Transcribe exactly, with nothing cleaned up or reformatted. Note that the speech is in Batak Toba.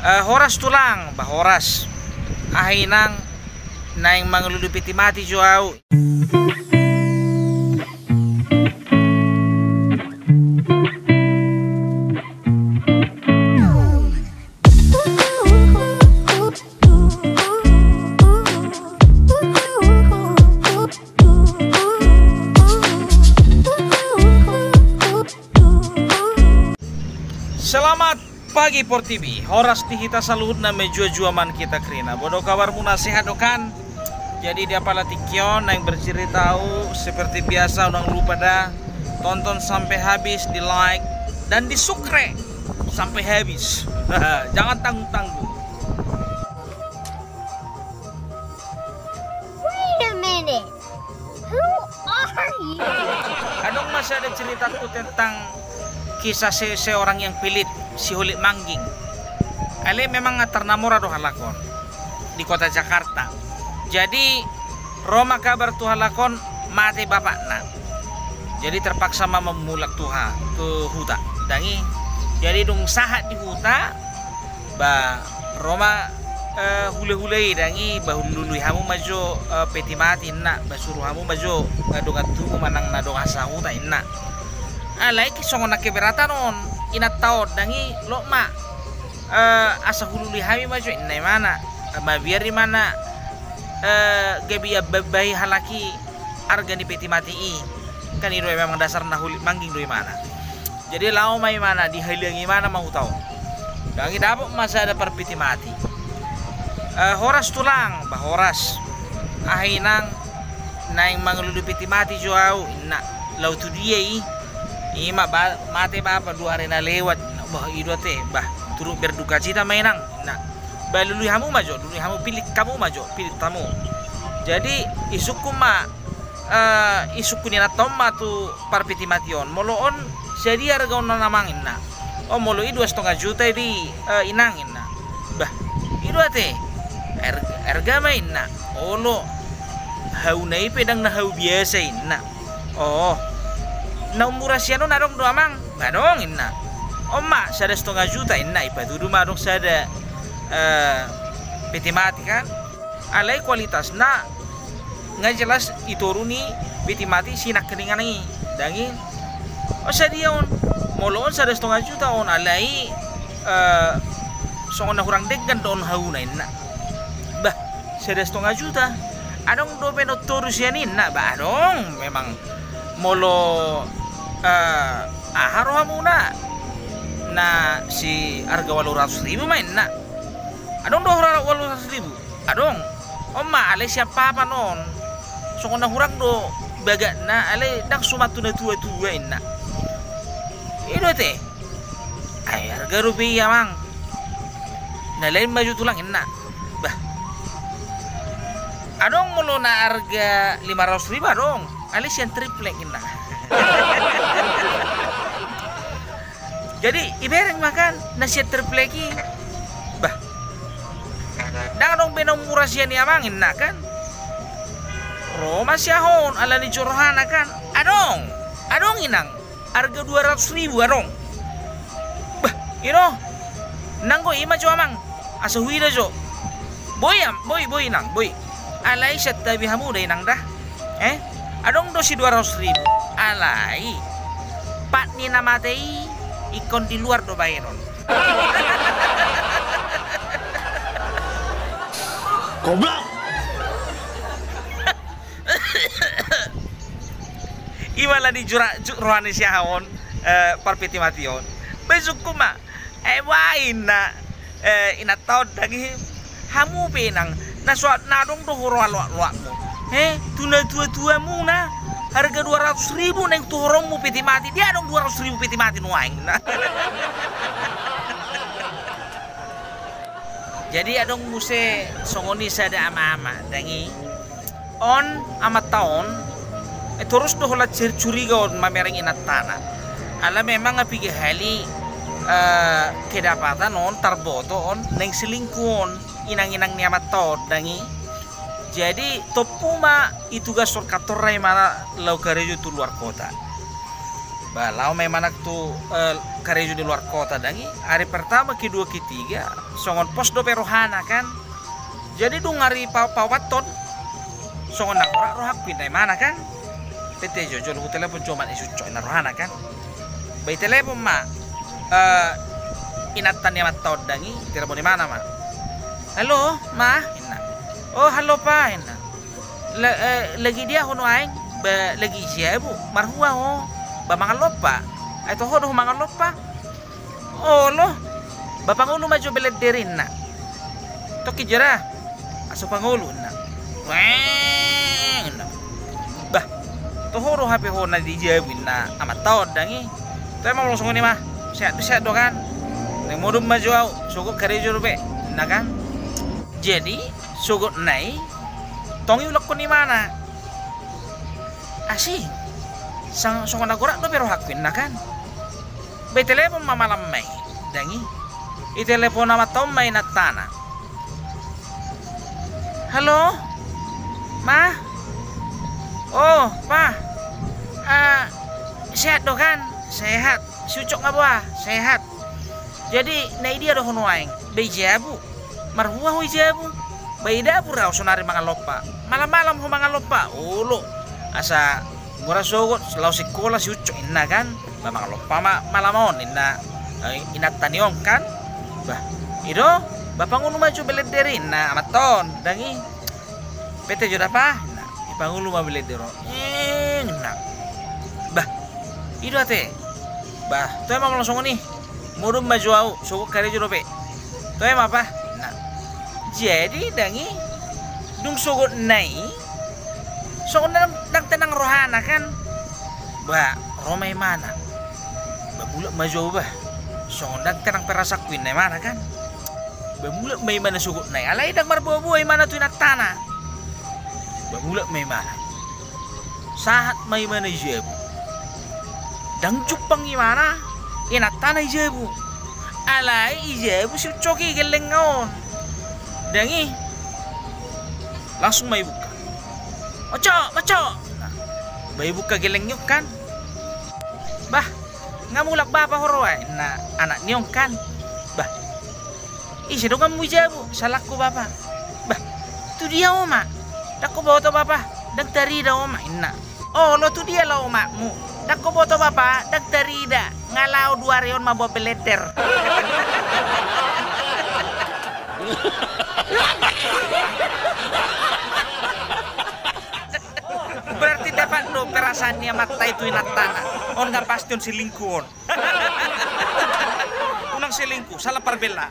Eh, horas tulang, bah horas. Aha inang, naeng mangalului peti mati jo au. Selamat pagi Portibi, horas di hita saluhutna, mejuah-juah ma hita kerina. Boha do kabarmuna, sehat do kan? Jadi di apala tingki on naeng bercerita au, seperti biasa unang lupa da tonton sampai habis, di like dan di subscribe sampai habis. Jangan tanggung-tanggung. Wait a minute. Who are you? Adong ma sada ceritangku tentang kisah se-, seorang yang pelit, si Hulik Mangging. Alai memang tarnamora do halak on di kota Jakarta. Jadi ro ma kabar tu halak on, mate bapakna. Jadi terpaksa ma mulak tu ha-, tu huta. Dang i. Jadi dung sahat di huta, ba ro ma, eh, hula-hula i, dang i, ba lului hamu ma jo, eh, peti mati inna, ba suru hamu ma jo, eh, dongan tubu manang na dongan sahuta inna. Alai songon na keberatan on inanta on, dang i, lot ma, eh, asa hulului hami ma jo inna imana. Mabiar imana, eh, gabe iambahi halak i arga ni peti mati i. Kan i do memang dasarna, Hulik Mangging do imana. Jadi laho ma imana, dihaliangi imana ma huta on. Dang i, dapot ma sada parpeti mati. Eh, horas tulang, bah horas. Aha inang, naeng mangalului peti mati jo au inna. Laho tu dia i? I ma ba-, mate bapa dua hari na lewat. Bah, i do ate, bah, turut berdukacita ma inang inna. Ba lului hamu ma jo, lului hamu, pilit hamu ma jo, pilit hamu. Jadi isungkun ma, eh, isungkun inanta on ma tu parpeti mati on, molo on sadia arga on amang inna. Oh, molo i dua setengah juta i, eh, inang inna. Bah, i do ate, ar-, arga ma inna. Olo, hauna i pe dang na hau biasa inna. Oh, na ummura sian on adong do amang? Adong inna. On ma sada setengah juta inna, ipatudu ma adong sada, eh, peti mati kan. Alai kualitasna nga jelas i toru ni peti mati sinangkaningan i, dang i. Oh, sadia on? Molo on sada setengah juta on, alai, eh, songon na hurang denggan do on hauna inna. Bah, sada setengah juta. Adong dope na toru sian i inna? Bah, adong memang. Molo, eh, aha rohamuna, na si arga ualu ratus ribu ma inna. Adong do hurang ualu ratus ribu? Adong. On ma, alai sian papan on. Songon na hurang do bagatna, alai dang suman tu na tua-tua inna. I do ate. Ai arga dope i amang. Na lain ma jo tulang inna. Bah. Adong molo na arga lima ratus ribu adong. Alai sian triplek inna. Jadi ibereng ma kan na sian triplek i. Bah. Dang adong be na ummura sian i amang inna kan. Ro ma si aha on ala ni jorohana kan. Adong. Adong inang. Arga dua ratus ribu adong. Bah, i do. Nanggo i ma jo amang, asa huida jo. Boi am-, boi, boi inang, boi. Alai santabi hamu da inang da. Eh? Adong do si dua ratus ribu. Alai pat ni na mate i ingkon di luar do baenon. Goblok. I ma ala ni jora-, ju-, roha ni si aha on, eh, parpeti mati on. Ba isungkun ma, eh, bah inna, eh, inanta on dang i, hamu pe inang, na so, na adong do huroha loak-loakmu. He, tu na tua-tuamuna, harga dua ratus ribu naeng tuhoronmu peti mati, dia adong dua ratus ribu peti mati nuaeng. Jadi adong muse songon i sada ama-ama, dang i. On amanta on, eh, torus do holan cir-, curiga on mamereng inantana. Ala memang piga hali, eh, kedapatan on, tarboto on, naeng selingkuh on, inang-inang ni amanta on, dang i. Jadi tompu ma itugashon kantorna imana laho karejo tu luar kota. Bah, laho ma imana tu, eh, karejo di luar kota, dang i. Hari pertama, kedua, ketiga, songon pos dope rohana, kan. Jadi dung hari pa-, paopathon, songon na gorak rohangku, inna imana, kan. Pete jo, jolo hutelepon jo ma i si Ucok, inna rohana, kan. Bah, itelepon ma, eh, inanta ni amanta on, dang i, itelepon imana ma. "Halo, Ma," inna. "Oh, halo, Pa," inna. "La-, eh, lagi dia ho nuaeng?" "Ba, lagi i jabu, marhua ho?" "Ba mangan lompa?" "Ai toho do ho mangan lompa?" "Olo." "Ba pangolu ma jo belender," inna. "Tongkin jo da, asa pangolu," inna. "Weng," inna. "Bah, toho do hape ho na di jabu," inna amanta on, dang i. "Toe ma molo songon i, Ma. Sehat, sehat do, kan? Naeng modom ma jo au, sogot karejo dope," inna, kan. Jadi sogotna i, tong i ulakkon imana. Asing. Sang-, songon na gorak dope rohangku, inna, kan. Bah, itelepon ma malam ma i, dang i. Itelepon amanta on ma inantana. "Halo, Ma?" "Oh, Pa. Ah, sehat do, kan?" "Sehat." "Si Ucok nga boha?" "Sehat." "Jadi na i dia do ho nuaeng?" "Ba i jabu." "Marhua ho i jabu?" "Ba i dapur au, sonari mangan lompa." "Malam-malam ho mangan lompa?" "Olo, asa mura sogot, laho sikola si Ucok," inna, kan. "Ba mangan lompa ma malam on," inna, eh, inanta ni on, kan. "Bah, i do, ba pangolu ma jo belender," inna amanta on, dang i. "Pete jo da, Pa," inna. "Ipangolu ma belender on," inna. "Bah, i do ate. Bah, toe ma molo songon i. Modom ma jo au, sogot karejo dope." "Toe ma, Pa," inna. Jadi, dang i, dung sogotna i, songon na ndang tenang rohana, kan. Bah, ro ma imana. "Bah, mulak ma jo au, bah. Songon ndang tenang perasaanku," inna imana, kan. Bah, mulak ma imana sogotna i. Alai ndang marboa-boa imana tu inantana. Bah, mulak ma imana. Sahat ma imana i jabu. Ndang jumpang imana inantana i jabu. Alai i jabu si Ucok i gellengna on. Dang i. Langsung ma ibuka. "Ucok, Ucok." Bah, ibuka gelleng ni on, kan. "Bah, nga mulak bapa ho ro ai?" inna anak ni on, kan. "Bah, ise donganmu i jabu?" "Salangku bapa." "Bah, tu dia omak?" "Ndang huboto bapa, ndang tarida omak," inna. "Olo, tu dia laho omakmu?" "Ndang huboto bapa, ndang tarida. Nga laho dua ari on mamboan belender." Berarti dapat do perasaan ni amanta i tu inantana. On nga pasti on selingkuh on. Unang selingkuh, salah parbella.